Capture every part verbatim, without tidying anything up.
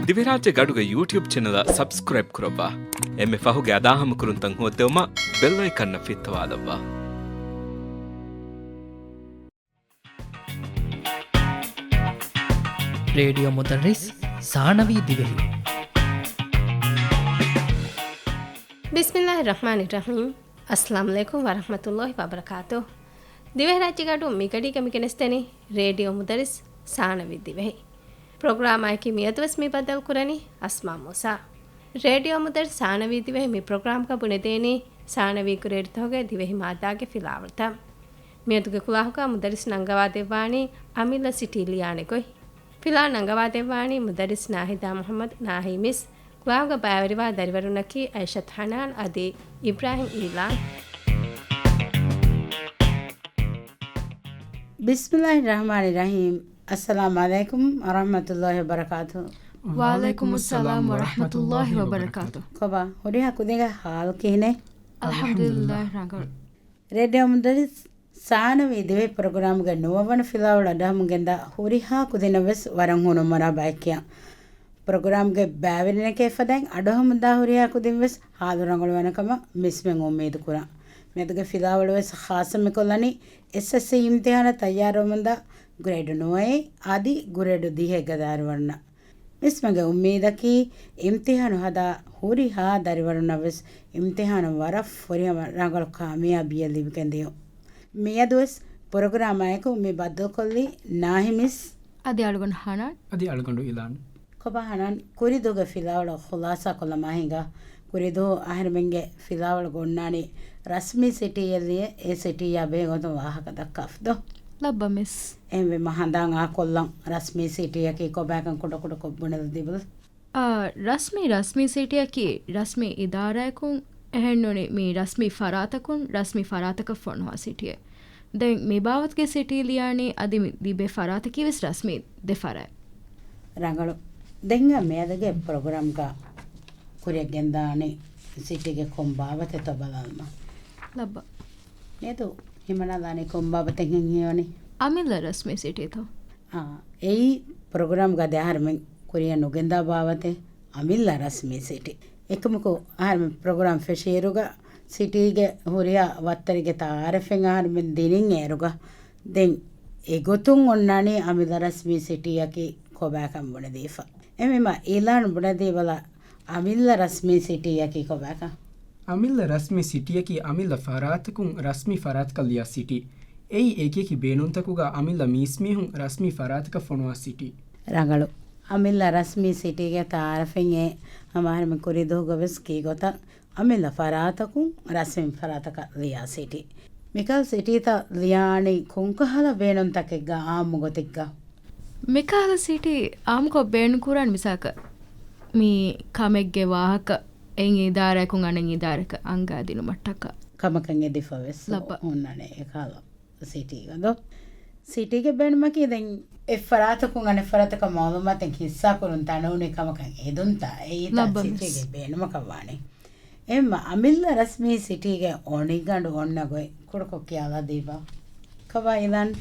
ދިވެހިރާއްޖެ ގަޑުގެ ޔޫޓިއުބް ޗެނަލަށް ސަބްސްކްރައިބް ކުރައްވާ. އެންމެ ފަހުގެ އަދާހަމަކުރުންތައް ހޯއްދެވުމަށް ބެލް އައިކަންއަށް ފިއްތަވާލައްވާ. ރޭޑިއޯ މުދައްރިސް ސާނަވީ ދިވެހި. ބިސްމިއްލާހި ރަޙްމާނި ރަޙީމް. އައްސަލާމު ޢަލައިކުމް ވަރަޙްމަތުﷲި ވަބަރަކާތު. ދިވެހިރާއްޖެގަޑު މިގަޑީގަ މިގެނެސްދެނީ ރޭޑިއޯ މުދައްރިސް ސާނަވީ ދިވެހި. ޕްރޮގްރާމާއެކީ މިއަދުވެސް މި ބައްދަލުކުރަނީ އަސްމާ މޫސާ. ރޭޑިއޯ މުދައްރިސް ސާނަވީ ދިވެހި މި ޕްރޮގްރާމްގަ ބުނެދޭނީ ސާނަވީ ކުރިއެރުތަކުގެ ދިވެހި މާއްދާގެ ފިލާވަޅުތައް. މިއަދުގެ ކުލާހުގަ މުދައްރިސް ނަންގަވާދެއްވާނީ އަމިއްލަ ސިޓީ ލިޔާނެ ގޮތް. ފިލާ ނަންގަވާދެއްވާނީ މުދައްރިސް ނާހިދާ މުޙައްމަދު ނާހީ މިސް. ކުލާހުގަ ބައިވެރިވާ ދަރިވަރުންނަކީ އައިޝަތު ޙަނާން އަދި އިބްރާހިމް އީލާން. ބިސްމިއްލާހި ރަޙްމާނި ރަޙީމް. އައްސަލާމު ޢަލައިކުމް ވަރަޙްމަތުﷲި ވަބަރަކާތު. ވަޢަލައިކުމުއްސަލާމް ވަރަޙްމަތުﷲި ވަބަރަކާތު. ކޮބާ، ހުރިހާ ކުދިންގެ ޙާލު ކިހިނެއް؟ އަލްޙަމްދުލިއްލާހި ރަނގަޅު. ރޭޑިއޯ މުދައްރިސް ސާނަވީ ދިވެހި ޕްރޮގްރާމްގެ ނުވަވަނަ ފިލާވަޅު އަޑުއަހަމުން ގެންދާ ހުރިހާ ކުދިންނަށް ވެސް ވަރަށް ހޫނު މަރުޙަބާއެއް ކިޔަން. ޕްރޮގްރާމްގެ ބައިވެރިންނެކޭ ފަދައިން އަޑުއަހަމުންދާ ހުރިހާ ކުދިން ވެސް ހާލު ރަނގަޅުވާނެ ކަމަށް މިސްމެން އުއްމީދު ކުރަން. މިއަދުގެ ފިލާވަޅު ވެސް ޚާއްޞަ މިކޮށްލަނީ އެސްއެސްސީ އިމްތިޙާނަށް ތައްޔާރުވަމުންދާ ގްރޭޑު ނުވައެއް އަދި ގްރޭޑު ދިހައެއްގެ ދަރިވަރުންނަށް. މިސްމެންގެ އުއްމީދަކީ، އިމްތިޙާނު ހަދާ ހުރިހާ ދަރިވަރުންނަށް ވެސް އިމްތިޙާނު ވަރަށް ފުރިހަމަ ރަނގަޅު ކާމިޔާބީއެއް ލިބިގެން ދިޔުން. މިއަދުވެސް ޕްރޮގްރާމާއެކު މި ބައްދަލުކޮށްލީ ނާހިމިސް އަދި އަޅުގަނޑު ހަނާން. އަދި އަޅުގަނޑު އިލާން. ކޮބާ ހަނާން، ކުރިދުވަހުގެ ފިލާވަޅު ޚުލާސާކޮށްލަމާ ހިނގާ. ކުރިދުވަހު އަހަރެމެންގެ ފިލާވަޅުގަ އޮންނާނީ ރަސްމީ ސިޓީއެއް ލިޔެ، އެ ސިޓީއާ ބެހޭ ގޮތުން ވާހަކަ ދައްކާފަ ދޯ؟ ލައްބަ މިސް. އެހެންވީމަ ހަނދާން އާކޮށްލަން، ރަސްމީ ސިޓީއަކީ ކޮބާކަން ކުޑަކުޑަކޮށް ބުނެލަ ދީބަލަ. އާ، ރަސްމީ، ރަސްމީ ސިޓީއަކީ ރަސްމީ އިދާރާއަކުން، އެހެންނޫނީ މީ ރަސްމީ ފަރާތަކުން، ރަސްމީ ފަރާތަކަށް ފޮނުވާ ސިޓީއެއް. ދެން މި ބާވަތުގެ ސިޓީ ލިޔާނީ އަދި މި ލިބޭ ފަރާތަކީ ވެސް ރަސްމީ ދެ ފަރާތް. ރަނގަޅު. ދެން މިއަދުގެ ޕްރޮގްރާމްގަ ކުރިއަށް ގެންދާނީ ސިޓީގެ ކޮން ބާވަތެއްތޯ ބަލާލަމާ. ލައްބަ. މިއަދު ހިމަނާލާނީ ކޮން ބާވަތެއްހެން ހީވަނީ؟ އަމިއްލަ ރަސްމީ ސިޓީތޯ؟ އާ، އެއީ ޕްރޮގްރާމްގަ ދެ އަހަރުމެން ކުރިއަށް ނުގެންދާ ބާވަތެއް އަމިއްލަ ރަސްމީ ސިޓީ. އެކަމަކު އަހަރުމެން ޕްރޮގްރާމް ފެށިއިރުގަ ސިޓީގެ ހުރިހާ ވައްތަރެއްގެ ތައާރަފެއް އަހަރުމެން ދިނިން އޭރުގަ ދެން އެގޮތުން އޮންނާނީ އަމިއްލަ ރަސްމީ ސިޓީއަކީ ކޮބާކަން ބުނެދީފަ. އެހެންވީމަ އިލާން ބުނެދީބަލަ އަމިއްލަ ރަސްމީ ސިޓީއަކީ ކޮބާކަން؟ އަމިއްލަ ރަސްމީ ސިޓީއަކީ އަމިއްލަ ފަރާތަކުން ރަސްމީ ފަރާތަކަށް ލިޔާ ސިޓީ. އެއީ އެކިއެކި ބޭނުންތަކުގަ އަމިއްލަ މީސްމީހުން ރަސްމީ ފަރާތަކަށް ފޮނުވާ ސިޓީ. ރަނގަޅު. އަމިއްލަ ރަސްމީ ސިޓީގެ ތައާރަފެއް އެ ހަމަ އަހަރެމެން ކުރިދުވަހުގަ ވެސް ކީ ގޮތަށް އަމިއްލަ ފަރާތަކުން ރަސްމީ ފަރާތަކަށް ލިޔާ ސިޓީ. މިކަހަލަ ސިޓީތައް ލިޔާނީ ކޮންކަހަލަ ބޭނުންތަކެއްގަ އާއްމު ގޮތެއްގަ؟ މިކަހަލަ ސިޓީ އާއްމުކޮށް ބޭނުންކުރާނީ މިސާލަކަށް މި ކަމެއްގެ ވާހަކަ އެއް އިދާރާއަކުން އަނެއް އިދާރާއަކަށް އަންގާދިނުމަށްޓަކާ. ކަމަކަށް އެދިފަ ވެސް ލައްބަ. ހުންނާނެ އެކަހަލަ ސިޓީގަ ދޯ؟ ސިޓީގެ ބޭނުމަކީ ދެން އެއް ފަރާތަކުން އަނެއް ފަރާތަކަށް މައުލޫމާތެއް ހިއްސާކުރުން ތަނަވަނީ ކަމަކަށް އެދުންތާ އެއީތާ ލައްބަ ސިޓީގެ މިސް. ބޭނުމަކަށް ވާނީ. އެހެންމަ އަމިއްލަ ރަސްމީ ސިޓީގެ އޮނިގަނޑު އޮންނަ ގޮތް ކުޑަކޮށް ކިޔާލާ ދީބަ. ކޮބާ އިލާން؟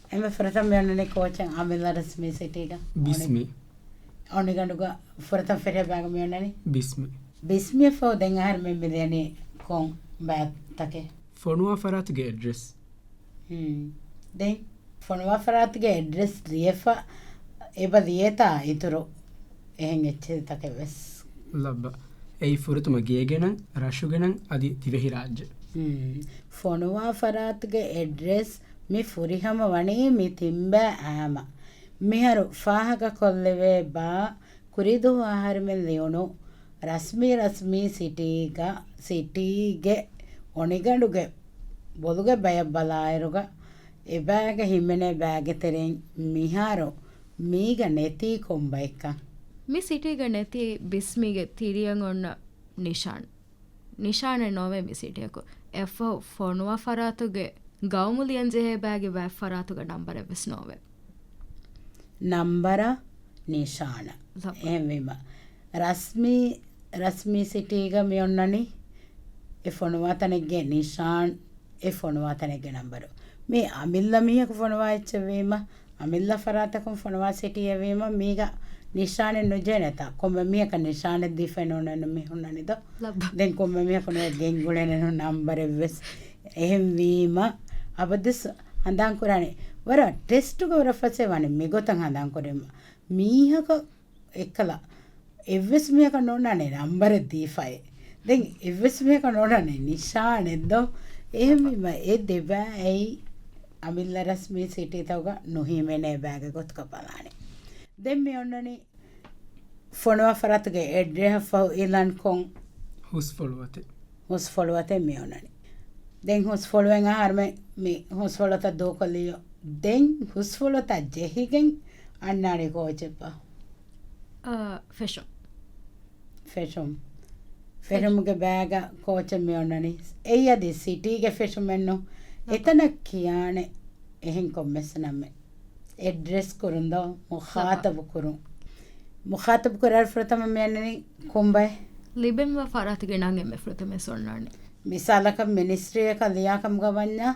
އެންމެ ފުރަތަމަ މި އޮންނަނީ ކޯޗެއް އަމިއްލަ ރަސްމީ ސިޓީގަ؟ ބިސްމި. އޮނި-، އޮނިގަނޑުގަ ފުރަތަމަ ފެށޭ ބައިގަ މި އޮންނަނީ؟ ބިސްމި. ބިސްމިއަށްފަހު ދެން އަހަރު މި މިލިޔަނީ ކޮން ބައިތަކެއް؟ ފޮނުވާ ފަރާތުގެ އެޑްރެސް. ހުން. ދެން ފޮނުވާ ފަރާތުގެ އެޑްރެސް ލިޔެފަ އެބަ ލިޔޭތާ އިތުރު އެހެން އެއްޗެއްތަކެއް ވެސް. ލައްބަ. އެއީ ފުރަތަމަ ގޭގެ ނަން، ރަށުގެ ނަން އަދި ދިވެހިރާއްޖެ. ހުން. ފޮނުވާ ފަރާތުގެ އެޑްރެސް މި ފުރިހަމަ ވަނީ މި ތިންބައި އާމަ. މިހާރު ފާހަގަކޮށްލެވޭ ބާ ކުރިދުވަހު އަހަރުމެން ލިޔުނު ރަސްމީ ރަސްމީ ސިޓީގަ، ސިޓީގެ އޮނިގަނޑުގެ ބޮލުގެ ބަޔަށް ބަލާއިރުގަ، އެބައިގަ ހިމެނޭ ބައިގެ ތެރެއިން މިހާރު މީގަ ނެތީ ކޮން ބައެއްކަން. މި ސިޓީގަ ނެތީ ބިސްމީގެ ތިރިއަށް އޮންނަ ނިޝާން. ނިޝާނެއް ނޯވޭ މި ސިޓީއަކު. އެއަށްފަހު ފޮނުވާ ފަރާތުގެ ގައުމު ލިޔަންޖެހޭ ބައިގެ ބައެއް ފަރާތުގެ ނަންބަރެއް ވެސް ނޯވޭ. ނަންބަރަށް ނިޝާނަށް. ލައްބަ. އެހެންވީމަ، ރަސްމީ، ރަސްމީ ސިޓީގަ މި އޮންނަނީ އެ ފޮނުވާ ތަނެއްގެ ނިޝާން، އެ ފޮނުވާ ތަނެއްގެ ނަންބަރު. މީ އަމިއްލަ މީހަކު ފޮނުވާ އެއްޗެއްވީމަ، އަމިއްލަ ފަރާތަކުން ފޮނުވާ ސިޓީއެއްވީމަ، މީގަ ނިޝާނެއް ނުޖެހޭނެތާ؟ ކޮންމެ މީހަކަށް ނިޝާނެއް ދީފައި ނޯންނަން މި ހުންނަނީ ދޯ؟ ލައްބަ. ދެން ކޮންމެ މީހަކު ނުވެ ގެންގުޅޭނެ ނަންބަރެއް ވެސް. އެހެންވީމަ، އަބަދުސް ހަނދާން ކުރާނެ. ވަރަށް ޓެސްޓުގަ ވަރަށް ފަސޭ ވާނެ މިގޮތަށް ހަނދާން ކުރީމަ. މީހަކަށް އެއްކަލަ، އެއްވެސް މީހަކަށް ނޯންނާނެ ނަންބަރެއް ދީފައޭ. ދެން އެއްވެސް މީހަކަށް ނޯންނާނެ ނިޝާނެއް ދޯ؟ އެހެންވީމަ އެ ދެބައި އަމިއްލަ ރަސްމީ ސިޓީތަކުގަ ނުހިމެނޭ ބައިގެ ގޮތުގަ ބަލާނެ. ދެން މި އޮންނަނީ ފޮނުވާ ފަރާތުގެ އެޑްރެހަށް ފަހު އިލާން ކޮން؟ ހުސްފޮޅުވަތެއް. ހުސްފޮޅުވަތެއް މި އޮންނަނީ. ދެން ހުސްފޮޅުވެން އަހަރުމެން މި ހުސްފޮޅުވަތަށް ދޫކޮށްލިޔޯ. ދެން ހުސްފޮޅުވަތަށް ޖެހިގެން އަންނާނީ ކޯޗެއް ފަހު؟ އާ، ފެށުން. ފެށުން. ފެށުމުގެ ބައިގަ ކޯޗެއް މި އޮންނަނީ. އެއީ އަދި ސިޓީގެ ފެށުމެއްނު. އެތަނަށް ކިޔާނެ އެހެން ކޮންމެސް ނަމެއް. އެޑްރެސް ކުރުން ދޯ؟ މުޚާތަބު ކުރުން. މުޚާތަބު ކުރާ ފުރަތަމަ މި އަންނަނީ ކޮންބައެއް؟ ލިބެންވާ ފަރާތުގެ ނަން އެންމެ ފުރަތަމަ އޮންނާނެ. މިސާލަކަށް މިނިސްޓްރީއަކަށް ލިޔާކަމުގަ ވަންޏާ،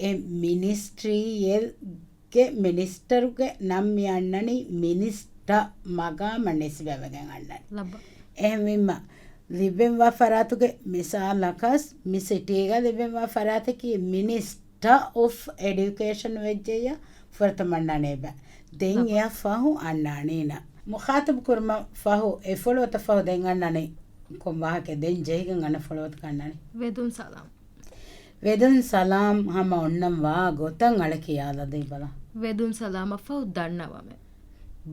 އެ މިނިސްޓްރީއެއްގެ މިނިސްޓަރުގެ ނަން މި އަންނަނީ މިނިސްޓަ މަގާމަށް ނިސްބަތްވެގެން އަންނަނީ. ލައްބަ. އެހެންވީމަ، ލިބެންވާ ފަރާތުގެ މިސާލަކަސް މި ސިޓީގަ ލިބެންވާ ފަރާތަކީ މިނިސްޓަ އޮފް އެޑިއުކޭޝަން ވެއްޖެއްޔާ ފުރަތަމަ އަންނާނެ ބަ. ދެން ލަބަ. އެއަށް ފަހު އަންނާނީ ނަ. މުޚާތަބު ކުރުމަށް ފަހު އެ ފޮޅުވަތަށް ފަހު ދެން އަންނާނީ ކޮން ވާހަކަ؟ ދެން ޖެހިގެން އަންނަ ފޮޅުވަތަކަށް އަންނާނީ. ވެދުން ސަލާމް. ވެދުން ސަލާމް ހަމަ އޮންނަން ވާ ގޮތަށް އަޅެ ކިޔާލަދީބަލަ. ވެދުން ސަލާމަށް ފަހު ދަންނަވަމެ.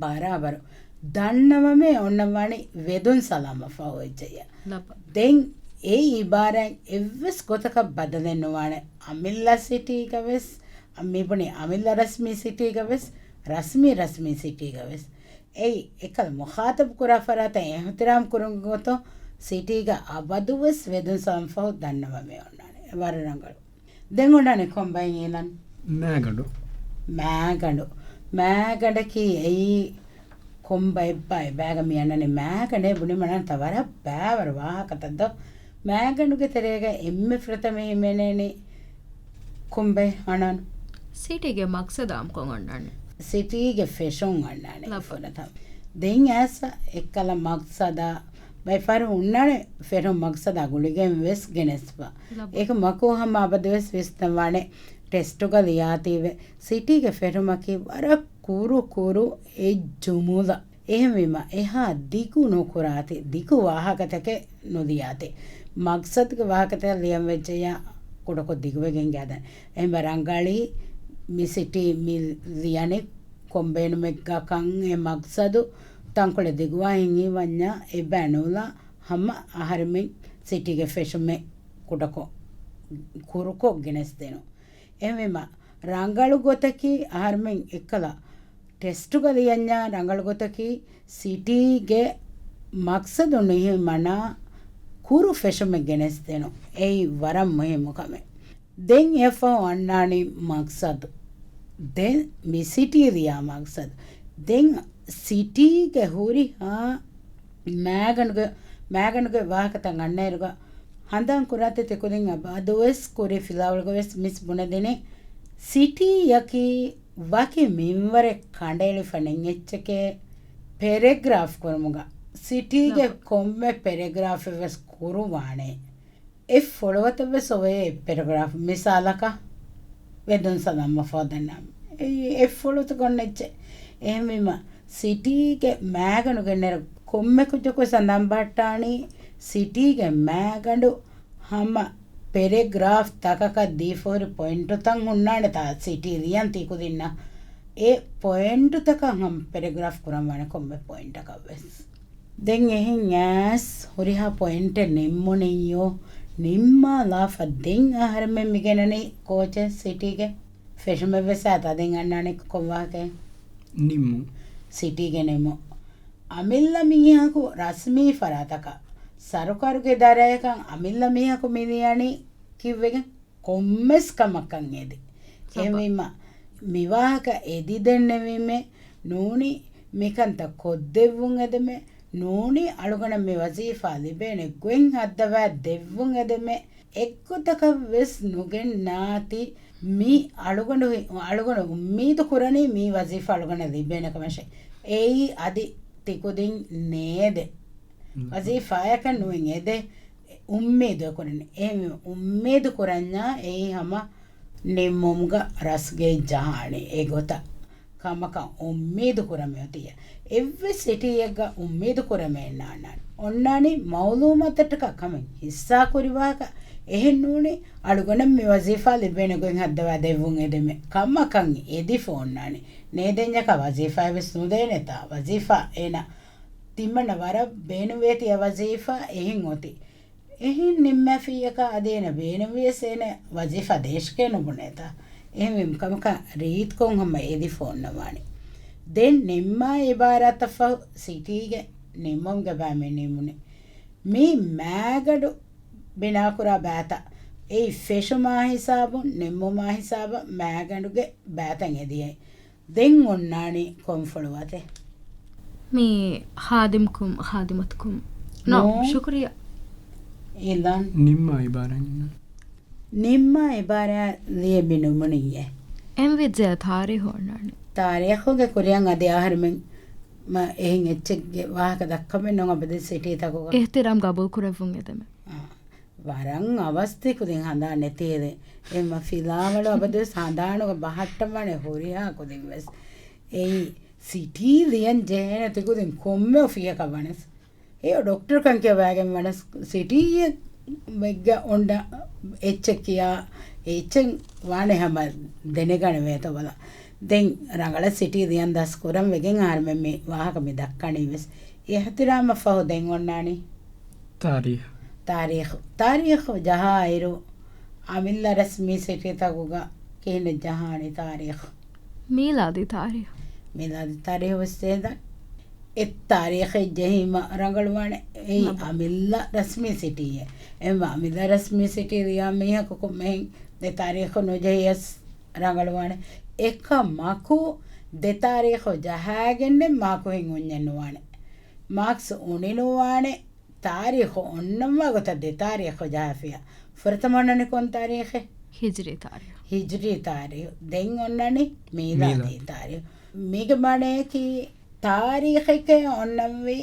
ބަރާބަރު. ދަންނަވަމެ އޮންނަން ވާނީ ވެދުން ސަލާމަށް ފަހު އެއްޗެއްޔާ. ލަބަ. ދެން އެ އިބާރާތް އެއްވެސް ގޮތަކަށް ބަދަލެއް ނުވާނެ. އަމިއްލަ ސިޓީގަ ވެސް، މިބުނި އަމިއްލަ ރަސްމީ ސިޓީގަ ވެސް، ރަސްމީ ރަސްމީ ސިޓީގަ ވެސް. އެއީ، އެކަލަ މުޚާތަބު ކުރާ ފަރާތަށް އިޙްތިރާމް ކުރުމުގެ ގޮތުން ސިޓީގަ އަބަދުވެސް ވެދުން ސަލާމް ފަހު ދަންނަވަމެ އޮންނާނެ. ވަރަށް ރަނގަޅު. ދެން އޮންނާނެ ކޮންބައި އިލާން؟ މާގަނޑު. މާގަނޑު. މާގަނޑަކީ އެއީ ކޮންބައެއްބާ އެބައިގަ މި އަންނަނީ؟ މާގަނޑޭ ބުނީމަ ނަންތަ ވަރަށް ބާވަރު ވާހަކަތައް ދޯ. މާގަނޑުގެ ތެރޭގަ އެންމެ ފުރަތަމަ ހިމެނޭނީ ކޮންބައެއް އަންނާނެ؟ ސިޓީގެ މަގްސަދާ ކޮން އަންނާނެ؟ ސިޓީގެ ފެށުން އަންނާނެ ލަބަ. ފުރަތަމަ. ދެން އައިސް އެއްކަލަ މަގްސަދާ ބައިފަހަރު ހުންނާނެ ފެށުން މަގްސަދާ ގުޅިގެން ވެސް ގެނެސްފަ. ލަބަ. އެކަމަކު ހަމަ އަބަދުވެސް ވިސްނަވާނެ ޓެސްޓުގަ ލިޔާތީވެ. ސިޓީގެ ފެށުމަކީ ވަރަށް ކުރު ކުރު އެއް ޖުމުލަ. އެހެންވީމަ، އެހާ ދިގު ނުކުރާތި، ދިގު ވާހަކަތަކެއް ނުލިޔާތި. މަގްސަދުގެ ވާހަކަތައް ލިޔަން ވެއްޖެއްޔާ ކުޑަކޮށް ދިގުވެގެން ގާދަން. އެހެންވެ ރަނގަޅީ މި ސިޓީ މި ލިޔަނީ ކޮން ބޭނުމެއްގަކަން އެ މަގްސަދު ތަންކޮޅެއް ދިގުވާހެން ހީވަންޏާ އެބައި ނޫޅާ ހަމަ އަހަރެމެން ސިޓީގެ ފެށުމެއް ކުޑަކޮށް، ކުރުކޮށް ގެނެސްދޭނު. އެހެންވީމަ، ރަނގަޅު ގޮތަކީ އަހަރެމެން އެއްކަލަ ޓެސްޓުގަ ލިޔަންޏާ ރަނގަޅު ގޮތަކީ ސިޓީގެ މަގްސަދު ނުހިމަނާ ކުރު ފެށުމެއް ގެނެސްދޭނު. އެއީ ވަރަށް މުހިއްމު ކަމެއް. ދެން އެއަށްފަހު އަންނާނީ މަގްސަދު. ދެން މި ސިޓީ ލިޔާ މަގްސަދު. ދެން ސިޓީގެ ހުރިހާ މާގަނޑުގެ، މާގަނޑުގެ ވާހަކަތައް އަންނައިރުގަ ހަނދާން ކުރާތި ތިކުދިން އަބަދުވެސް ކުރި ފިލާވަޅުގަވެސް މިސް ބުނެދިނީ ސިޓީއަކީ ވަކި މިންވަރެއް ކަނޑައެޅިފަ ނެތް އެއްޗެކޭ ޕެރެގްރާފް ކުރުމުގަ. ސިޓީގެ ނަބަ. ކޮންމެ ޕެރެގްރާފެއް ވެސް ކުރުވާނެ. އެއް ފޮޅުވަތަށް ވެސް އޮވޭ ޕެރެގްރާފް. މިސާލަކަށް، ވެދުން ސަލާމް މަފޯދަންނާ. އެއީ އެއް ފޮޅުވަތަކަށް އޮންނަ އެއްޗެއް. އެހެންވީމަ، ސިޓީގެ މާގަނޑުގެ ނެރު ކޮންމެ ކުއްޖަކު ސަނދާން ބަހައްޓާނީ، ސިޓީގެ މާގަނޑު ހަމަ ޕެރެގްރާފް ތަކަކަށް ދީފަހުރި ޕޮއިންޓުތައް ހުންނާނެތާ ސިޓީ ލިޔަން ތިކުދިންނަށް. އެ ޕޮއިންޓުތަކަށް ހަމަ ޕެރެގްރާފް ކުރަންވާނެ ކޮންމެ ޕޮއިންޓަކަށް ވެސް. ދެން އެހެން އައިސް ހުރިހާ ޕޮއިންޓެއް ނިންމުނިއްޔޯ، ނިންމާލާފަ ދެން އަހަރެމެން މިގެނަނީ ކޯޗެއް ސިޓީގެ ފެށުމެއް ވެސް އާ ތަދެއް އަންނާނެ ކޮން ވާހަކައެއް؟ ނިންމުން. ސިޓީގެ ނިންމުން. އަމިއްލަ މީހަކު ރަސްމީ ފަރާތަކަށް، ސަރުކާރުގެ އިދާރާއަކަށް އަމިއްލަ މީހަކު މި ލިޔަނީ ކީއްވެގެން؟ ކޮންމެސް ކަމަކަށް އެދި. ސަބަ. އެހެންވީމަ، މިވާހަކަ އެދި ދެންނެވީމޭ، ނޫނީ މިކަންތައް ކޮށްދެއްވުން އެދެމޭ، ނޫނީ އަޅުގަނޑަށް މި ވަޒީފާ ލިބޭނެ ގޮތް ހައްދަވާ ދެއްވުން އެދެމޭ، އެއްގޮތަކަށް ވެސް ނުގެންނާތީ މި އަޅުގަނޑު، އަޅުގަނޑު އުއްމީދު ކުރަނީ މީ ވަޒީފާ އަޅުގަނޑަށް ލިބޭނެ ކަމަށޭ. އެއީ އަދި ކުދިން ނޭދެ. ވަޒީފާއަކަށް ނުވެން އެދެ އުއްމީދު ކުރަން. އެހެން އުއްމީދު ކުރަންޏާ އެއީ ހަމަ ނިންމުމުގަ ރަސްގައި ޖަހާނެ އެ ގޮތަށް ކަމަކަށް އުއްމީދު ކުރަމެ އޮތިއްޔާ. އެއްވެސް ސިޓީއެއްގަ އުއްމީދު ކުރަމެއް ނާންނާނެ. އޮންނާނީ މައުލޫމާތަށްޓަކާ ކަމެއް ހިއްސާ ކުރި ވާހަކަ. އެހެން ނޫނީ އަޅުގަނޑަށް މި ވަޒީފާ ލިބޭނެ ގޮތް ހައްދަވާ ދެއްވުން އެދެމެ ކަމަކަށް އެދިފަ އޮންނާނެ. ނޭދެންޏަކާ ވަޒީފާއެއް ވެސް ނުދޭނެތާ. ވަޒީފާ އޭނަ ތިމަންނަ ވަރަށް ބޭނުންވޭތި އެ ވަޒީފާ އެހެން އޮތީ. އެހެން ނިންމާފިއްޔަކާ އަދި އޭނަ ބޭނުންވިޔަސް އޭނަ ވަޒީފާ ދޭށޭ ނުބުނޭތާ. އެހެންވީމަ ކަމަކަށް ރީތިކޮށް ހަމަ އެދިފަ އޮންނަވާނެ. ދެން ނިންމާ އިބާރާތަށްފަހު ސިޓީގެ ނިންމުމުގެ ބައި މި ނިމުނީ. މީ މާގަނޑު ބިނާކުރާ ބައިތައް. އެއީ ފެށުމާ ހިސާބުން، ނިންމުމާ ހިސާބަށް މާގަނޑުގެ ބައިތައް އެދިޔައީ. ދެން އޮންނާނީ ކޮންފޮޅު ވަތެއް؟ މީ ޚާދިމްކުން، ޚާދިމަތުކުން. ނޯ، ނޯ. ޝުކުރިއްޔާ. އިލާން. ނިންމާ އިބާރާތް ނިންމުނީ. ނިންމާ އިބާރާތް ލިޔެ މި ނިމުނީއޭ. އެހެންވީއްޔާ ތާރީޚު އޮންނާނެ. ތާރީޚުގެ ކުރިއަށް އަދި އަހަރެމެން މަ އެހެން އެއްޗެއްގެ ވާހަކަ ދައްކަމެއް ނޫން އަބަދުވެސް ސިޓީތަކުގަ. އިޙްތިރާމް ގަބޫލު ކުރެއްވުން އެދެމެ. އާ. ވަރަށް އަވަސް ތި ކުދިން ހަނދާން ނެތިއެދެ. އެމަ ފިލާވަޅު އަބަދުވެސް ހަނދާނުގަ ބަހައްޓަމާނެ ހުރިހާ ކުދިން ވެސް. އެއީ ސިޓީ ލިޔަން ޖެހޭނެ ތި ކުދިން ކޮންމެ އޮފީހަކަށް ވަނަސް. އެ ޑޮކްޓަރު ކަން ކިޔަވައިގެން ވަނަސް ސިޓީއެއް ވެއްގަ އޮންޑަ އެއްޗެއް ކިޔާ އެއްޗެއް ވާނެ ހަމަ ދެނެގަނެވޭތޯ ބަލަ. ދެން ރަނގަޅަށް ސިޓީ ލިޔަން ދަސް ކުރަން ވެގެން އަހަރެމެން މި ވާހަކަ މި ދައްކަނީ ވެސް. އިޙްތިރާމަށް ފަހު ދެން އޮންނާނީ؟ ތާރީޚު. ތާރީޚު. ތާރީޚު ޖަހާއިރު، އަމިއްލަ ރަސްމީ ސިޓީތަކުގަ ކިހިނެއް ޖަހާނީ ތާރީޚު؟ މީލާދީ ތާރީޚު. މީލާދީ ތާރީޚު ވެސް އެދަން. އެ ތާރީޚެއް ޖެހީމަ ރަނގަޅުވާނެ. އެއީ ނަބަ. އަމިއްލަ ރަސްމީ ސިޓީއެއް. އެމަ އަމިއްލަ ރަސްމީ ސިޓީ ލިޔާ މީހަކު ކޮންމެހެން ދެ ތާރީޚު ނުޖެހިޔަސް ރަނގަޅުވާނެ. އެކަމަކު ދެ ތާރީޚު ޖަހާގެންނެއް މާކުހެން އުންޏެއް ނުވާނެ. މާކްސް އުނި ނުވާނެ. ތާރީޚު އޮންނަންވާ ގޮތަށް ދެ ތާރީޚު ޖަހާފިޔާ. ފުރަތަމަ އޮންނަނީ ކޮން ތާރީޚެއް؟ ހިޖްރީ ތާރީޚު. ހިޖްރީ ތާރީޚު. ދެން އޮންނަނީ މީލާދީ މީލާދީ. ތާރީޚު. މީގެ މާނަޔަކީ ތާރީޚެކޭ އޮންނަންވީ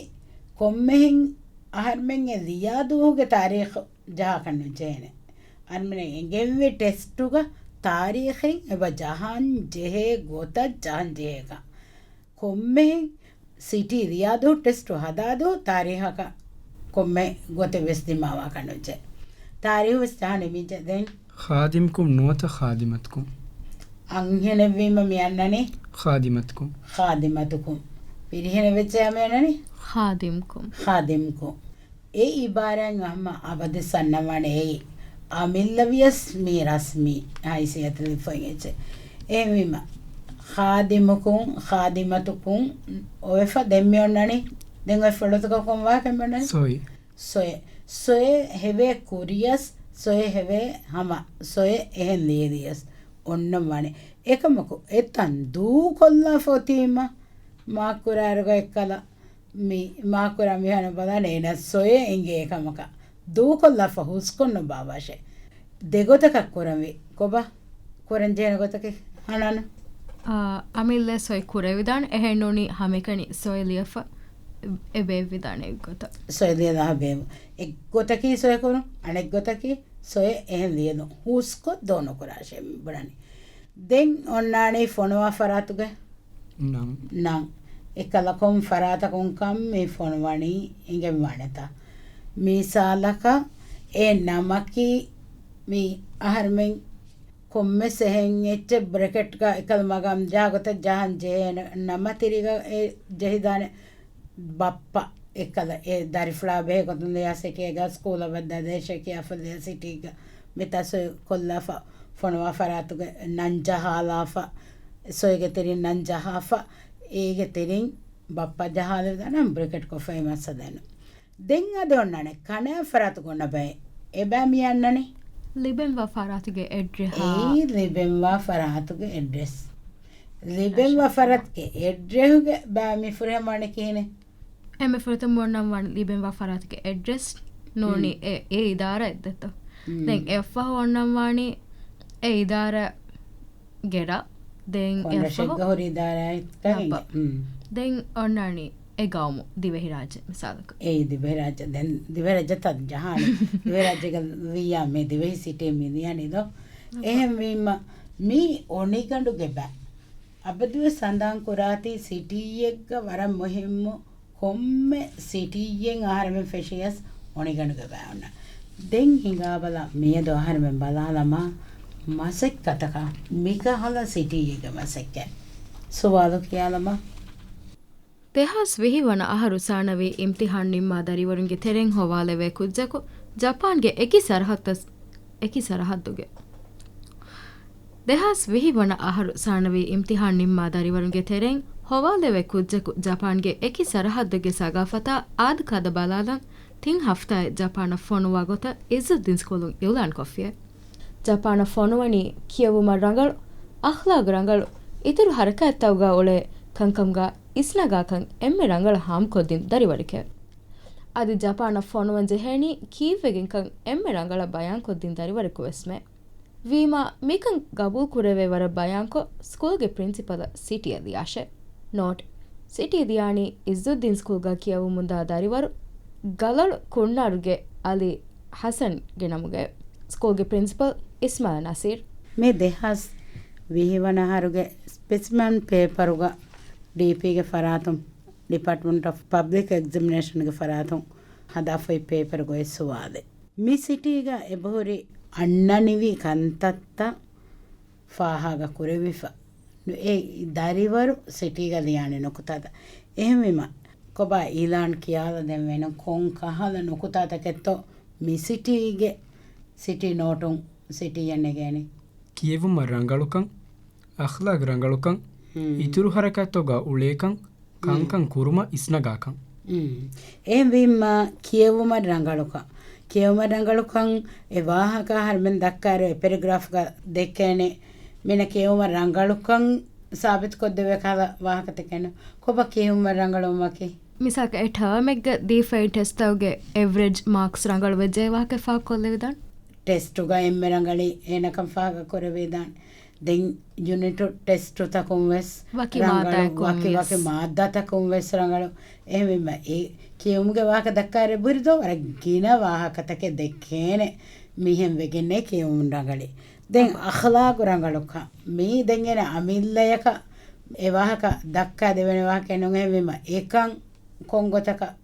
ކޮންމެހެން އަހަރުމެންގެ ލިޔާ ދުވަހުގެ ތާރީޚު ޖަހާކަށް ނުޖެހޭނެ. އަހަރުމެން އެނގެންވީ ޓެސްޓުގަ ތާރީޚެއް އެބަ ޖަހަން ޖެހޭ ގޮތަށް ޖަހަން ޖެހޭކަން. ކޮންމެހެން ސިޓީ ލިޔާދު ޓެސްޓު ހަދާދު ތާރީހަކަށް ކޮންމެ ގޮތެއް ވެސް ދިމާވާކަށް ނުޖެ. ތާރީހު ވެސް ޖަހާނެ މިޖެ ދެން. ޚާދިމްކުން ނުވަތަ ޚާދިމަތުކުން. އަންހެނެއްވީމަ މި އަންނަނީ؟ ޚާދިމަތުކުން. ޚާދިމަތުކުން. ފިރިހެނެއް ވެއްޖެޔާ މި އަންނަނީ؟ ޚާދިމްކުން. ޚާދިމްކުން. އެ އިބާރާތް ހަމަ އަބަދު ސަންނަވާނެ އެއީ. އަމިއްލަ ވިޔަސް މީ ރަސްމީ ހައިސިއްޔަތު ލިބިފައި އެއްޗެއް. އެހެންވީމަ، ޚާދިމުކުން، ޚާދިމަތުކުން އޮވެފަ ދެން މި އޮންނަނީ. ދެން އޮތް ފުޅުތަކަށް ކޮން ވާހަކަ މި އޮންނަނީ؟ ސޮއި. ސޮއެ. ސޮއެ ހެވޭ ކުރިޔަސް، ސޮއެ ހެވޭ ހަމަ، ސޮއެ އެހެން ލިޔެލިޔަސް އޮންނަން ވާނެ. އެކަމަކު، އެތަން ދޫކޮށްލާފަ އޮތީމަ، މާކުރާރުގަ އެއްކަލަ މި މާކުރާ މިހާރު ބަލާނެ އޭނަ ސޮއެ އެނގޭ ކަމަކަށް. ދޫކޮށްލާފަ ހުސްކޮށް ނުބާވާށޭ. ދެގޮތަކަށް ކުރަންވީ. ކޮބާ ކުރަންޖެހޭނެ ގޮތަކީ ހަނާން؟ އާ، އަމިއްލަ ސޮއެ ކުރެވިދާނެ. އެހެންނޫނީ ހަމެކަނި ސޮއެ ލިޔަފަ އެބޭއްވިދާނެ އެއްގޮތަށް. ސޮއެ ލިޔަލާ ބޭއްވު. އެއްގޮތަކީ ސޮއެ ކުރުން، އަނެއްގޮތަކީ ސޮއެ އެހެން ލިޔެލުން. ހުސްކޮށް ދޯ ނުކުރާށޭ ބުނަނީ. ދެން އޮންނާނީ ފޮނުވާ ފަރާތުގެ ނަން. ނަން. އެކަލަ ކޮން ފަރާތަކުން ކަން މި ފޮނުވަނީ އެނގެންވާނެތާ؟ މިސާލަކަށް އެ ނަމަކީ މި އަހަރުމެން ކޮންމެސް އެހެން އެއްޗެއް ބްރެކެޓްގަ އެކަލަ މަގާމް ޖާ ގޮތަށް ޖަހަން ޖެހޭ ނަމަ ތިރީގަ އެ ޖެހިދާނެ ބައްޕަ. އެކަލަ އެ ދަރިފުޅާ ބެހޭ ގޮތުން ލިޔާ ސިޓީގަ ސްކޫލަށް ވައްދާ ދޭށޭ ކިޔާފަ ލިޔާ ސިޓީގަ މިތާ ސޮއެ ކޮށްލާފަ ފޮނުވާ ފަރާތުގެ ނަން ޖަހާލާފަ، ސޮއެގެ ތެރެއިން ނަން ޖަހާފަ، އޭގެ ތެރެއިން ބައްޕަ ޖަހާލެވިދާނެ ބްރެކެޓް ކޮށްފައި މައްސަލައެއް ނޫން. ދެން އަދި އޮންނާނެ ކަނާ ފަރާތުގަ އޮންނަ ބައެއް. އެބައި މި އަންނަނީ؟ ލިބެންވާ ފަރާތުގެ އެޑްރެހާ. އެއީ ލިބެންވާ ފަރާތުގެ އެޑްރެސް. ލިބެންވާ ފަރާތުގެ އެޑްރެހުގެ ބައި މި ފުރިހަމަ ވަނީ ކިހިނެއް؟ އެންމެ ފުރަތަމަ އޮންނަން ވާނެ ލިބެންވާ ފަރާތުގެ އެޑްރެސް ނޫނީ ހުން. އެ، އެ އިދާރާ އެއްދެތޯ؟ ހުން. ދެން އެއަށްފަހު އޮންނަން ވާނީ އެ އިދާރާގެ ރަށް. ދެން ކޮން އެއަށްފަހު ރަށެއްގަ ހުރި އިދާރާއެއްކަން ނަބަ. ހުން. ދެން އޮންނާނީ އެ ގައުމު ދިވެހިރާއްޖެ މިސާލަކަށް. އެއީ ދިވެހިރާއްޖެ. ދެން ދިވެހިރާއްޖެތައް ޖަހާނެ. ދިވެހިރާއްޖޭގަ ވިއްޔާ މި ދިވެހި ސިޓީ މި ލިޔާނީ ދޯ. އެހެންވީމަ، މީ އޮނިގަނޑުގެ ބައި. އަބަދުވެސް ހަނދާން ކުރާތީ ސިޓީއެއްގަ ވަރަށް މުހިއްމު ކޮންމެ ސިޓީއެއް އަހަރެމެން ފެށިޔަސް އޮނިގަނޑުގެ ބައި އޮންނަ. ދެން ހިނގާބަލަ މިއަދު އަހަރެމެން ބަލާލަމާ މަސައްކަތަކަށް މިކަހަލަ ސިޓީއެއްގެ މަސައްކަތް. ސުވާލު ކިޔާލަމާ. ދެހާސް ވިހި ވަނަ އަހަރު ސާނަވީ އިމްތިހާން ނިންމާ ދަރިވަރުންގެ ތެރެއިން ހޮވާލެވޭ ކުއްޖަކު ޖަޕާންގެ އެކި ސަރަހައްދަސް، އެކި ސަރަހައްދުގެ. ދެހާސް ވިހި ވަނަ އަހަރު ސާނަވީ އިމްތިހާން ނިންމާ ދަރިވަރުންގެ ތެރެއިން ހޮވާލެވޭ ކުއްޖަކު ޖަޕާންގެ އެކި ސަރަހައްދުގެ ސަގާފަތާ އާދަކާދަ ބަލާލަން ތިން ހަފްތާއެއް ޖަޕާނަށް ފޮނުވާ ގޮތަށް އިއްޒުއްދީން ސްކޫލުން އިއުލާންކޮށްފިއެވެ. ޖަޕާނަށް ފޮނުވަނީ ކިޔެވުމަށް ރަނގަޅު، އަޚްލާގު ރަނގަޅު، އިތުރު ހަރަކާތްތަކުގަ އުޅޭ ކަންކަމުގަ އިސްނަގާކަން އެންމެ ރަނގަޅަށް ހާމަކޮށްދިން ދަރިވަރެކެވެ. އަދި ޖަޕާނަށް ފޮނުވަން ޖެހޭނީ ކީއްވެގެންކަން އެންމެ ރަނގަޅަށް ބަޔާންކޮށްދިން ދަރިވަރެކު ވެސްމެ. ވީމާ، މިކަން ގަބޫލުކުރެވޭ ވަރަށް ބަޔާންކޮށް، ސްކޫލްގެ ޕްރިންސިޕަލަށް ސިޓީއަށް ލިޔާށޭ. ނޯޓް، ސިޓީ ލިޔާނީ އިއްޒުއްދީން ސްކޫލްގަ ކިޔެވުމުންދާ ދަރިވަރު ގަލަޅު ކުންނާރުގެ އަލީ ހަސަންގެ ނަމުގައި. ސްކޫލްގެ ޕްރިންސިޕަލް އިސްމާއިލް ނަސީރް. މި ދެހާސް ވިހި ވަނަ އަހަރުގެ ސްޕެސިމަން ޕޭޕަރުގަ ޑީޕީގެ ފަރާތުން، ޑިޕާޓްމަންޓް އޮފް ޕަބްލިކް އެގްޒަމިނޭޝަންގެ ފަރާތުން ހަދާފައި ޕޭޕަރުގައި ސުވާލެއް. މި ސިޓީގަ އެބަހުރި އަންނަނިވި ކަންތައްތައް ފާހަގަ ކުރެވިފަ. އެ ދަރިވަރު ސިޓީގަ ލިޔާނެ ނުކުތާތައް. އެހެންވީމަ، ކޮބާ އިލާން ކިޔާލަ ދެން ވޭނު ކޮން ކަހަލަ ނުކުތާތަކެއްތޯ މި ސިޓީގެ ސިޓީ ނޯޓުން ސިޓީއަށް ނެގޭނެ؟ ކިޔެވުމަށް ރަނގަޅުކަން، އަޚްލާގު ރަނގަޅުކަން، ހުން. އިތުރު ހަރަކާތްތަކުގަ އުޅޭކަން، ކަންކަން ކުރުމަށް އިސްނަގާކަން. އެހެންވީމަ ކިޔެވުމަށް ރަނގަޅުކަން. ކިޔެވުމަށް ރަނގަޅުކަން އެ ވާހަކަ އަހަރެމެން ދައްކާއިރު އެ ޕެރެގްރާފްގަ ދެކޭނެ. މިނަ ކިޔެވުމަށް ރަނގަޅުކަން ސާބިތުކޮށްދެވޭ ކަހަލަ ވާހަކަތަކެއް ނޫން. ކޮބާ ކިޔެވުމަށް ރަނގަޅުވުމަކީ؟ މިސާލަކަށް އެ ޓާމެއްގަ ދީފައި ޓެސްޓްތަކުގެ އެވްރެޖް މާކްސް ރަނގަޅުވެއްޖެ ވާހަކަ ފާހަގަކޮށްލެވިދާނެ. ޓެސްޓުގަ އެންމެ ރަނގަޅީ އޭނަކަން ފާހަގަކުރެވިދާނެ. ދެން ޔުނިޓު ޓެސްޓުތަކުން ވެސް ވަކި ރަނގަޅު، މާއްދާއަކުން ވަކި، ވެސް. ވަކި މާއްދާތަކުން ވެސް ރަނގަޅު. އެހެންވީމަ، އެ ކިޔުމުގެ ވާހަކަ ދައްކާއިރު ބުރިދޯ ވަރަށް ގިނަ ވާހަކަތަކެއް ދެއްކޭނެ މިހެން ވެގެންނޭ ކިޔުމުން ރަނގަޅީ. ދެން އަޚްލާގު ރަނގަޅުކަން. މީ ދެން އޭނަ އަމިއްލަޔަކަށް އެ ވާހަކަ ދައްކާ ދެވޭނެ ވާހަކައެއް ނޫން. އެހެންވީމަ، އެކަން ކޮން ގޮތަކަށް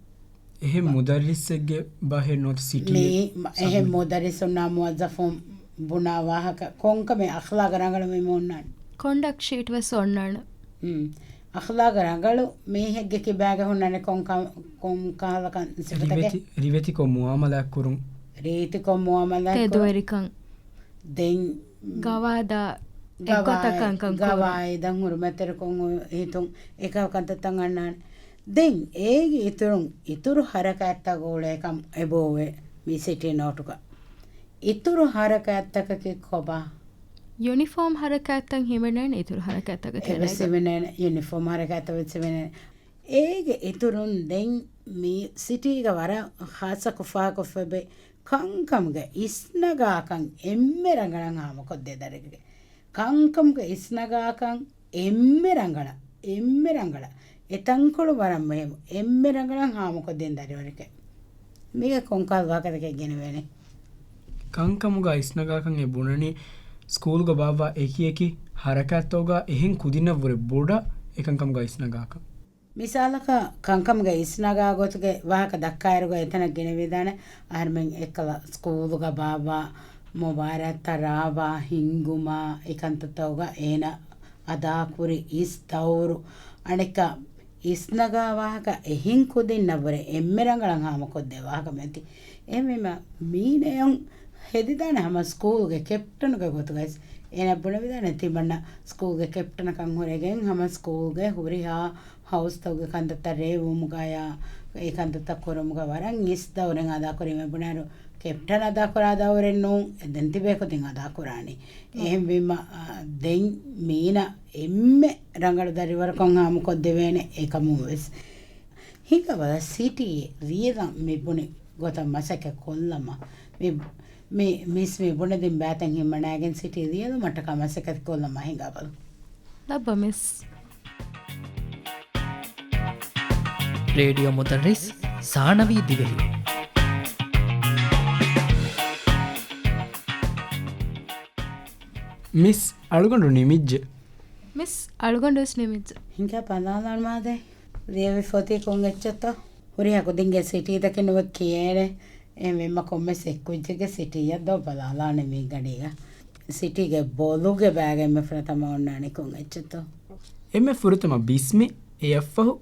އެހެން މުދައްރިސްއެއްގެ ބަހެއް ނުވަތަ ސިޓީ މި، މަ، އެހެން ސަބްމިޓް. މުދައްރިސުންނާ މުވައްޒަފުން ބުނާ ވާހަކަ ކޮންކަމެއް އަޚްލާގަށް ރަނގަޅު މި އޮންނާނެ. ކޮންޑަކްޓް ޝީޓް ވެސް އޮންނާނެ. ހުން. އަޚްލާގަށް ރަނގަޅު މީހެއްގެ ކިބާގަ ހުންނާނެ ކޮން ކަ، ކޮން ކަހަލަ ކަން ސިފަތަކެއް؟ ރިވެތި، ރިވެތިކޮށް މުއާމަލާތް ކުރުން. ރީތިކޮށް މުއާމަލާތް ކުރުން. ތެދުވެރިކަން. ދެން ގަވާއިދާ، ގަވާއި، އެއްގޮތަށް ކަންކަން ކުރުން. ގަވާއިދަށް ހުރުމަތްތެރިކޮށް ހިތުން އެކަހަލަ ކަންތައްތައް އަންނާނެ. ދެން އޭގެ އިތުރުން އިތުރު ހަރަކާތްތަކުގަ އުޅޭކަން އެބައޮވޭ މި ސިޓީ ނޯޓުގަ. އިތުރު ހަރަކާތްތަކަކީ ކޮބާ؟ ޔުނިފޯމް ހަރަކާތްތައް ހިމެނޭނެ އިތުރު ހަރަކާތްތަކުގެ އެވެސް ތެރޭގަ. ހިމެނޭނެ، ޔުނިފޯމް ހަރަކާތްތައް ވެސް ހިމެނޭނެ. އޭގެ އިތުރުން ދެން މި ސިޓީގަ ވަރަށް ޚާއްޞަކޮށް ފާހަގަކޮށްފައި ކަންކަމުގެ އިސްނަގާކަން އެންމެ ރަނގަޅަށް ހާމަކޮށްދޭ ދަރިވަރެއް. ކަންކަމުގެ އިސްނަގާކަން އެންމެ ރަނގަޅަށް، އެންމެ ރަނގަޅަށް، އެ ތަންކޮޅު ވަރަށް މުހިއްމު، އެންމެ ރަނގަޅަށް ހާމަކޮށްދޭން ދަރިވަރެކޭ. މީގެ ކޮންކަހަލަ ވާހަކަތަކެއް ގެނެވޭނެ؟ ކަންކަމުގަ އިސްނަގާކަން އެ ބުނަނީ، ސްކޫލުގަ ބާއްވާ އެކި އެކި ހަރަކާތްތަކުގަ އެހެން ކުދިންނަށްވުރެ ބޮޑަށް އެކަންކަމުގަ އިސްނަގާކަން. މިސާލަކަށް، ކަންކަމުގެ އިސްނަގާ ގޮތުގެ ވާހަކަ ދައްކާއިރުގަ އެތަނަށް ގެނެވިދާނެ، އަހަރުމެން އެއްކަލަ ސްކޫލުގަ ބާއްވާ މުބާރާތްތައް ރާވާ ހިންގުމާ، އެ ކަންތައްތަކުގަ އޭނަ އަދާކުރި އިސް ދައުރު، އަނެއްކާ އިސްނަގާ ވާހަކަ އެހެން ކުދިންނަށްވުރެ އެންމެ ރަނގަޅަށް ހާމަކޮށްދޭ ވާހަކަ މިއޮތީ. އެހެންވީމަ، މީނަޔަށް ހެދިދާނެ ހަމަ ސްކޫލްގެ ކެޕްޓަނުގެ ގޮތުގައި. އޭނަ ބުނެވިދާނެ ތިމަންނަ ސްކޫލްގެ ކެޕްޓަނަކަށް ހުރެގެން ހަމަ ސްކޫލްގެ ހުރިހާ ހައުސްތަކުގެ ކަންތައްތައް ރޭވުމުގަޔާ، އެ ކަންތައްތައް ކުރުމުގަ ވަރަށް އިސް ދައުރެއް އަދާކުރީމޭ ބުނާއިރު، ކެޕްޓަން އަދާކުރާ ދައުރެއް ނޫން، އެ ދެން ތިބޭ ކުދިން އަދާކުރާނީ. އެހެންވީމަ، އާ، ދެން މީނަ އެންމެ ރަނގަޅު ދަރިވަރަކަށް ހާމަކޮށްދެވޭނެ އެކަމުން ވެސް. ހިނގާބަލަ ސިޓީ ރިޔެލަން މި ބުނި ގޮތަށް މަސައްކަތް ކޮށްލަމާ، މި، މި، މިސް މި ބުނެދިން ބައިތައް ހިމަނައިގެން ސިޓީ ރިޔެލުމަށްޓަކާ މަސައްކަތް ކޮށްލަމާ ހިނގާބަލަ. ލައްބަ މިސް. ރޭޑިއޯ މުދައްރިސް ސާނަވީ ދިވެހި. މިސް އަޅުގަނޑު ނިމިއްޖެ. މިސް އަޅުގަނޑުވެސް ނިމިއްޖެ. ހިނގާ ބަލާލާން މާދެ. ލިޔެވި ފޮތީ ކޮން އެއްޗެއްތޯ؟ ހުރިހާ ކުދިންގެ ސިޓީތަކެއް ނުވެ ކިޔޭނެ. އެހެންވީމަ ކޮންމެސް އެއްކުއްޖެއްގެ ސިޓީއަށް ދޯ ބަލާލާނެ މީގަނޑީގަ. ސިޓީގެ ބޮލުގެ ބައިގަ އެންމެ ފުރަތަމަ އޮންނާނީ ކޮން އެއްޗެއްތޯ؟ އެންމެ ފުރަތަމަ ބިސްމި، އެއަށްފަހު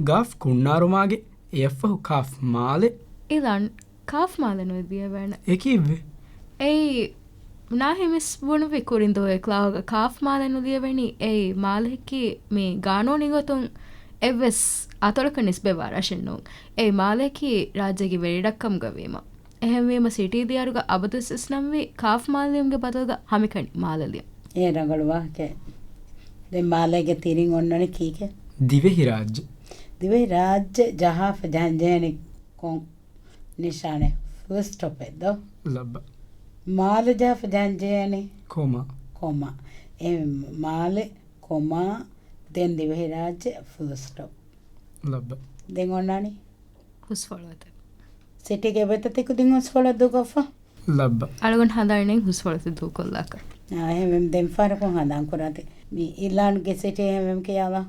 ގާފް ކުންނާރުމާގެ، އެއަށްފަހު ކާފް މާލެ. އިލާން، ކާފް މާލެ ނުލިޔެވޭނެ. އެކީއްވެ؟ އެއީ، ނާހިމިސް ބުނުއްވި ކުރިން ދުވަހު ކްލާހުގަ ކާފް މާލެ ނުލިޔެވެނީ. އެއީ، މާލެއަކީ މީ ގާނޫނީ ގޮތުން އެއްވެސް އަތޮޅަކަށް ނިސްބަތްވާ ރަށެއް ނޫން. އެއީ، މާލެއަކީ ރާއްޖޭގެ ވެރިރަށްކަމުގަ ވީމަ. އެހެންވީމަ، ސިޓީ ދިޔައިރުގަ އަބަދުވެސް ވިސްނަންވީ ކާފް މާލެ ލިޔުމުގެ ބަދަލުގަ ހަމިކަނި މާލެ ލިޔުން. އެ ރަނގަޅު ވާހަކައެއް. ދެން މާލޭގެ ތިރިން އޮންނަނީ ކީކޭ؟ ދިވެހިރާއްޖެ. ދިވެހިރާއްޖެ ޖަހާފަ ޖަހަންޖެހޭނީ ކޮން ނިޝާނެއް؟ ފުލް ސްޓޮޕެއް ދޯ؟ ލައްބަ. މާލެ ޖަހާފަ ޖަހަންޖެހޭނީ؟ ކޮމާ. ކޮމާ. އެ މާލެ، ކޮމާ، ދެން ދިވެހިރާއްޖެ، ފުލް ސްޓޮޕް. ލައްބަ. ދެން އޮންނާނީ؟ ހުސްފަޅު އެތެއް. ސިޓީގެ އެބަތަ ތިކުދިން ހުސްފަޅު ދޫކޮށްފަ؟ ލައްބަ. އަޅުގަނޑު ހަނދާން ނެތް ހުސްފަޅުތައް ދޫކޮށްލާކަށް. އާ، އެހެންވެ ދެން ފަހަރަކުން ހަނދާން ކުރާތި. މި އިލާންގެ ސިޓީ އެހެންވެ ކިޔާލާ.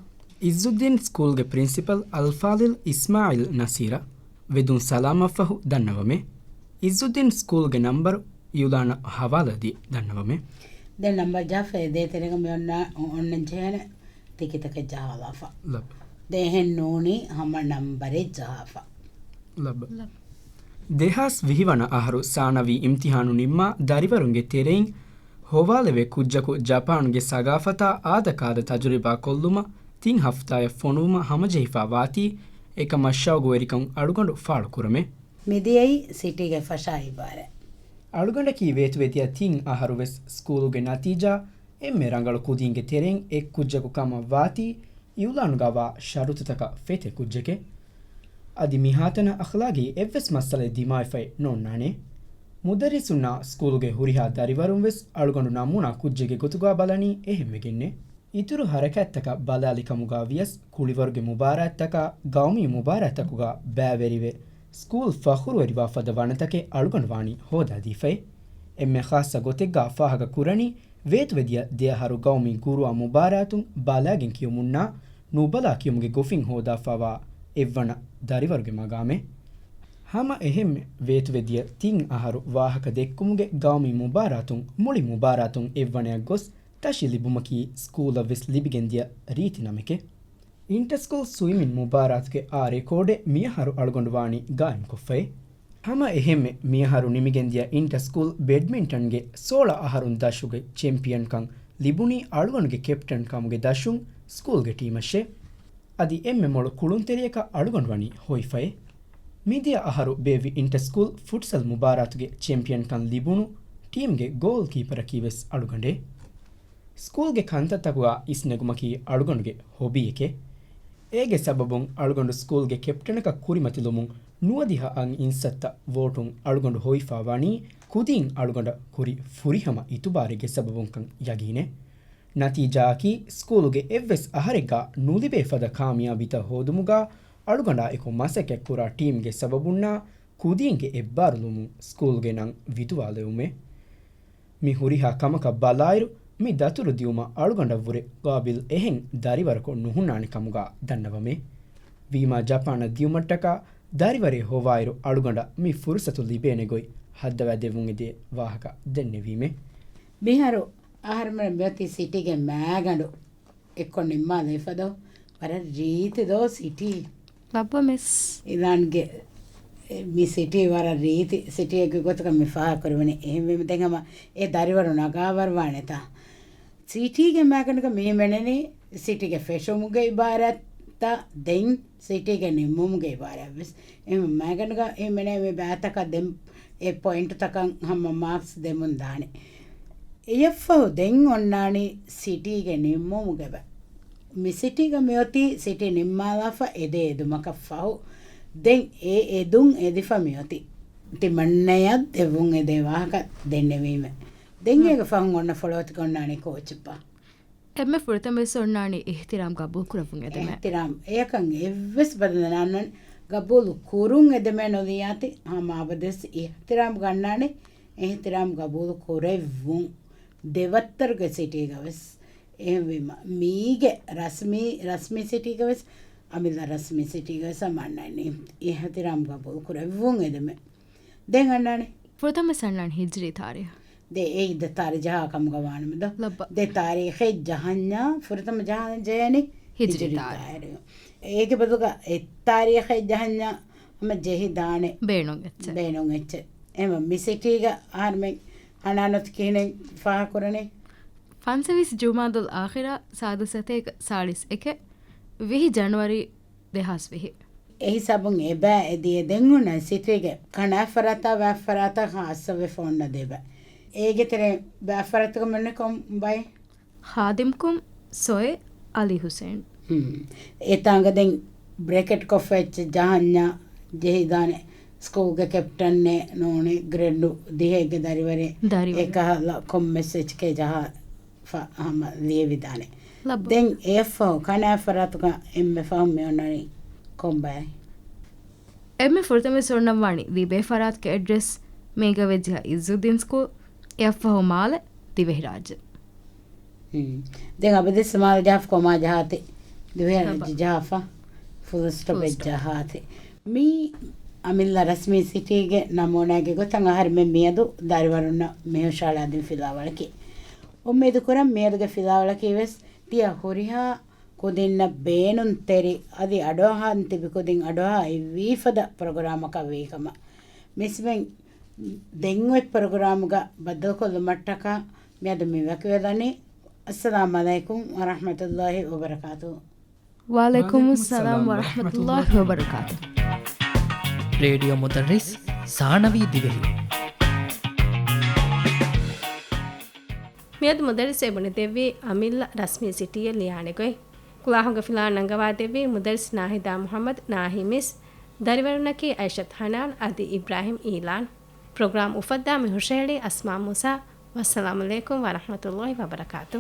އިއްޒުއްދީން ސްކޫލްގެ ޕްރިންސިޕަލް އަލްފާޟިލް އިސްމާޢީލް ނަޞީރަށް ވެދުން ސަލާމަށްފަހު ދަންނަވަމޭ. އިއްޒުއްދީން ސްކޫލްގެ ނަންބަރު އިޢުލާނަށް ހަވާލާދީ ދަންނަވަމޭ. ދެން ނަންބަރު ޖަހާފަ އެދޭތެރޭގަ މި އޮންނަ، އޮންނަން ޖެހޭނެ. ތިކިތަކެއް ޖަހާލާފަ. ލައްބަ. ދެ އެހެން ނޫނީ ހަމަ ނަންބަރެއް ޖަހާފަ. ލައްބަ. ލައްބަ. ދެހާސް ވިހި ވަނަ އަހަރު ސާނަވީ އިމްތިހާނު ނިންމާ ދަރިވަރުންގެ ތެރެއިން ހޮވާލެވޭ ކުއްޖަކު ޖަޕާނުގެ ސަގާފަތާ އާދަކާދަ ތަޖުރިބާ ކޮށްލުމަށް ތިން ހަފްތާއެއް ފޮނުވުމަށް ހަމަޖެހިފާ ވާތީ، އެކަމަށް ޝައުގުވެރިކަން އަޅުގަނޑު ފާޅުކުރަމޭ. މިދިޔައީ ސިޓީގެ ފަށާ އިބާރާތް. އަޅުގަނޑަކީ ވޭތުވެދިޔަ ތިން އަހަރު ވެސް ސްކޫލުގެ ނަތީޖާ އެންމެ ރަނގަޅު ކުދީންގެ ތެރެއިން އެއްކުއްޖަކު ކަމަށް ވާތީ، އިޢުލާނުގައިވާ ޝަރުތުތަކަށް ފެތޭ ކުއްޖެކޭ. އަދި މިހާތަނަށް އަޚްލާގީ އެއްވެސް މައްސަލައެއް ދިމާވެފައެއް ނޯންނާނެ. މުދައްރިސުންނާ ސްކޫލުގެ ހުރިހާ ދަރިވަރުން ވެސް އަޅުގަނޑު ނަމޫނާ ކުއްޖެއްގެ ގޮތުގަ ބަލަނީ އެހެންވެގެންނޭ. އިތުރު ހަރަކާތްތަކަށް ބަލާލި ކަމުގަ ވިޔަސް، ކުޅިވަރުގެ މުބާރާތްތަކާ، ގައުމީ މުބާރާތްތަކުގަ ބައިވެރިވެ، ސްކޫލް ފަޚުރުވެރިވާ ފަދަ ވަނަތަކެއް އަޅުގަނޑު ވާނީ ހޯދާދީފައި. އެންމެ ޚާއްޞަ ގޮތެއްގަ ފާހަގަ ކުރަނީ، ވޭތުވެދިޔަ ދެ އަހަރު ގައުމީ ގުރުއާ މުބާރާތުން ބަލާގެން ކިޔުމުންނާ ނުބަލާ ކިޔުމުގެ ގޮފިން ހޯދާފަވާ އެއްވަނަ ދަރިވަރުގެ މަގާމެއް. ހަމަ އެހެންމެ ވޭތުވެދިޔަ ތިން އަހަރު ވާހަކަ ދެއްކުމުގެ ގައުމީ މުބާރާތުން މުޅި މުބާރާތުން އެއްވަނަޔަށް ގޮސް ތަށި ލިބުމަކީ ސްކޫލަށް ވެސް ލިބިގެންދިޔަ ރީތި ނަމެކޭ. އިންޓަ ސްކޫލް ސްވިމިން މުބާރާތުގެ އާ ރެކޯޑެއް މިއަހަރު އަޅުގަނޑު ވާނީ ގާއިމްކޮށްފައި. ހަމަ އެހެންމެ މިއަހަރު ނިމިގެންދިޔަ އިންޓަ ސްކޫލް ބެޑްމިންޓަންގެ ސޯޅަ އަހަރުން ދަށުގެ ޗެމްޕިއަންކަން ލިބުނީ އަޅުގަނޑުގެ ކެޕްޓަން ކަމުގެ ދަށުން ސްކޫލްގެ ޓީމަށޭ. އަދި އެންމެ މޮޅު ކުޅުންތެރިޔަކަށް އަޅުގަނޑު ވަނީ ހޮވިފައޭ. މިދިޔަ އަހަރު ބޭއްވި އިންޓަ ސްކޫލް ފުޓްސަލް މުބާރާތުގެ ޗެމްޕިއަންކަން ލިބުނު ޓީމްގެ ގޯލް ކީޕަރަކީ ވެސް އަޅުގަނޑޭ. ސްކޫލްގެ ކަންތައްތަކުގަ އިސްނެގުމަކީ އަޅުގަނޑުގެ ހޮބީއެކޭ. އޭގެ ސަބަބުން އަޅުގަނޑު ސްކޫލްގެ ކެޕްޓަނަކަށް ކުރިމަތިލުމުން ނުވަދިހަ އަށް އިންސައްތަ ވޯޓުން އަޅުގަނޑު ހޮވިފާ ވަނީ ކުދީން އަޅުގަނޑަށް ކުރި ފުރިހަމަ އިތުބާރެއްގެ ސަބަބުންކަން ޔަގީނޭ. ނަތީޖާއަކީ ސްކޫލުގެ އެއްވެސް އަހަރެއްގަ ނުލިބޭ ފަދަ ކާމިޔާބީތައް ހޯދުމުގަ އަޅުގަނޑާ އެކު މަސައްކަތްކުރާ ޓީމްގެ ސަބަބުންނާ ކުދީންގެ އެއްބާރުލުމުން ސްކޫލްގެ ނަން ވިދުވާލެވުމޭ. މި ހުރިހާ ކަމަކަށް ބަލާއިރު، މި ދަތުރު ދިއުމަށް އަޅުގަނޑަށްވުރެ ގާބިލް އެހެން ދަރިވަރަކު ނުހުންނާނެ ކަމުގަ ދަންނަވަމޭ. ވީމާ ޖަޕާނަށް ދިއުމަށްޓަކާ ދަރިވަރެއް ހޮވާއިރު އަޅުގަނޑަށް މި ފުރުސަތު ލިބޭނެ ގޮތް ހައްދަވާދެވުން އެދޭ ވާހަކަ ދެންނެވީމޭ. މިހާރު އަހަރުމެން މިއޮތީ ސިޓީގެ މާގަނޑު އެއްކޮށް ނިންމާލައިފަ ދޯ؟ ވަރަށް ރީތި ދޯ ސިޓީ؟ ލައްބަ މިސް. އިލާންގެ، އެ، މި ސިޓީ ވަރަށް ރީތި ސިޓީއެއްގެ ގޮތަކަށް މި ފާހަގަކުރެވެނީ. އެހެންވީމަ ދެން ހަމަ އެ ދަރިވަރު ނަގާވަރުވާނެތާ؟ ސިޓީގެ މާގަނޑުގަ މި ހިމެނެނީ ސިޓީގެ ފެށުމުގެ އިބާރާތްތައް ދެން ސިޓީގެ ނިންމުމުގެ އިބާރާތް ވެސް. އެ މާގަނޑުގަ ހިމެނޭ މި ބައިތަކަށް ދެން އެ ޕޮއިންޓުތަކަށް ހަމަ މާކްސް ދެމުން ދާނެ. އެޔަށްފަހު ދެން އޮންނާނީ ސިޓީގެ ނިންމުމުގެ ބަ-، މި ސިޓީގަ މިއޮތީ ސިޓީ ނިންމާލާފަ އެދޭ އެދުމަކަށް ފަހު، ދެން އެ އެދުން އެދިފަ މިއޮތީ. ތިމަންނަޔަށް ދެއްވުން އެދޭ ވާހަކަ ދެންނެވީމެ. ދެން އޭގެ ފަހުން އޮންނަ ފޮޅުވަތި އޮންނާނީ ކޯޗެއްބާ؟ އެންމެ ފުރަތަމަވެސް އޮންނާނީ އިޙްތިރާމް ގަބޫލު ކުރެއްވުން އެދެމޭ. އިޙްތިރާމް އެޔަކަށް އެއްވެސް ބަދަލެއް ނާންނާނެ. ގަބޫލު ކުރުން އެދެމޭ ނުލިޔާތި، ހަމަ އަބަދެސް އިޙްތިރާމް ގަންނާނެ. އިޙްތިރާމް ގަބޫލު ކުރެއްވުން ދެވައްތަރުގެ ސިޓީގަ ވެސް. އެހެންވީމަ، މީގެ ރަސްމީ، ރަސްމީ ސިޓީގަ ވެސް، އަމިއްލަ ރަސްމީ ސިޓީގަ ވެސް ހަމަ އަންނަނީ އިޙްތިރާމް ގަބޫލު ކުރެއްވުން އެދެމޭ. ދެން އަންނާނެ. ފުރަތަމަ ސަންނާން ހިޖްރީ ތާރީޚު. ދެ އެއީ ދެ ތާރީ ޖަހާ ކަމުގަ ވާނަމެދޯ. ލައްބަ. ދެ ތާރީޚެއް ޖަހަންޏާ، ފުރަތަމަ ޖަހާން ޖެހޭނީ ހިޖްރީ ހިޖްރީ ތާރީޚު. ތާރީޚު. އޭގެ ބަދުގަ އެއް ތާރީޚެއް ޖަހަންޏާ ހަމަ ޖެހިދާނެ. ބޭނުން އެއްޗެއް. ބޭނުން އެއްޗެއް. އެމަ މި ސިޓީގަ އަހަރުމެން ހަނާނޮތު ކިހިނެއް ފާހަކުރަނީ؟ ފަންސަވީސް ޖުމާދުލް އާޚިރާ ސާދަ ސަތޭކަ ސާޅީސް އެކެއް، ވިހި ޖަނުއަރީ ދެހާސް ވިހި. އެހިސާބުން އެބަ އެދިޔަ ދެން ހުންނަ ސިޓީގެ ކަނާ ފަރާތާ ވާ ފަރާތަށް ޚާއްޞަވެފަ އޮންނަ ދެބަ. އޭގެ ތެރެ ބާ ފަރާތުގަ މެންނެ ކޮން ބައެއް؟ ޚާދިމްކުން ސޮއެ އަލީ ހުސެން. ހުން. އެތާނގަ ދެން ބްރެކެޓް ކޮށްފަ އެއްޗެއް ޖަހަންޏާ ޖެހިދާނެ. ސްކޫލްގެ ކެޕްޓަންއެއް ނޫނީ ގްރޭޑް ދިހައެއްގެ ދަރިވަރެއް. ދަރިވަރެއް. އެކަހަލަ ކޮންމެސް އެއްޗެކޭ ޖަހާ ފަ-، ހަމަ ލިޔެވިދާނެ. ލައްބަ. ދެން އެއަށްފަހު ކަނާ ފަރާތުގަ އެންމެ ފަހުން މި އޮންނަނީ ކޮންބައެއް؟ އެންމެ ފުރަތަމަވެސް އޮންނަންވާނީ ލިބޭ ފަރާތުގެ އެޑްރެސް މީގަ ވެއްޖެހޭ އިއްޒުއްދީން ސްކޫލް، އެއަށްފަހު މާލެ، ދިވެހިރާއްޖެ. ހުން. ދެން އަބަދެއްސަ މާލެ ޖަހާފަ ކޮމާ ޖަހާތި، ދިވެހިރާއްޖެ ޖަހާފަ ފުލް ސްޓޮޕެއް ޖަހާތި. މީ އަމިއްލަ ރަސްމީ ސިޓީގެ ނަމޫނާގެ ގޮތަށް އަހަރެމެން މިއަދު ދަރިވަރުންނަށް މިހުށަހަޅާދިން ފިލާވަޅަކީ. އުއްމީދު ކުރަން މިއަދުގެ ފިލާވަޅަކީ ވެސް ތިޔަ ހުރިހާ ކުދިންނަށް ބޭނުންތެރި އަދި އަޑުއަހާން ތިބި ކުދިން އަޑުއަހާ އިއްވީފަދަ ޕްރޮގްރާމަކަށް ވީކަމަށް. މިސްމެން ދެން އޮތް ޕްރޮގްރާމުގަ ބައްދަލުކޮށްލުމަށްޓަކާ މިއަދު މި ވަކިވެލަނީ. އައްސަލާމު ޢަލައިކުމް ވަރަޙްމަތުﷲި ވަބަރަކާތު. ވަޢަލައިކުމުއްސަލާމް ވަރަޙްމަތުﷲި ވަބަރަކާތު. ރޭޑިއޯ މުދައްރިސް ސާނަވީ ދިވެހި. މިއަދު މުދައްރިސް އެބުނެދެއްވީ އަމިއްލަ ރަސްމީ ސިޓީއެއް ލިޔާނެ ގޮތް. ކުލާހުގެ ފިލާވަޅު ނަންގަވާދެއްވީ މުދައްރިސް ނާހިދާ މުޙައްމަދު ނާހި މިސް، ދަރިވަރުންނަކީ އައިޝަތު ޙަނާން އަދި އިބްރާހިމް އީލާން. ޕްރޮގްރާމް އުފައްދާ މި ހުށަހެޅީ އަސްމާ މޫސާ. ވައްސަލާމު ޢަލައިކުމް ވަރަޙްމަތުﷲި ވަބަރަކާތު.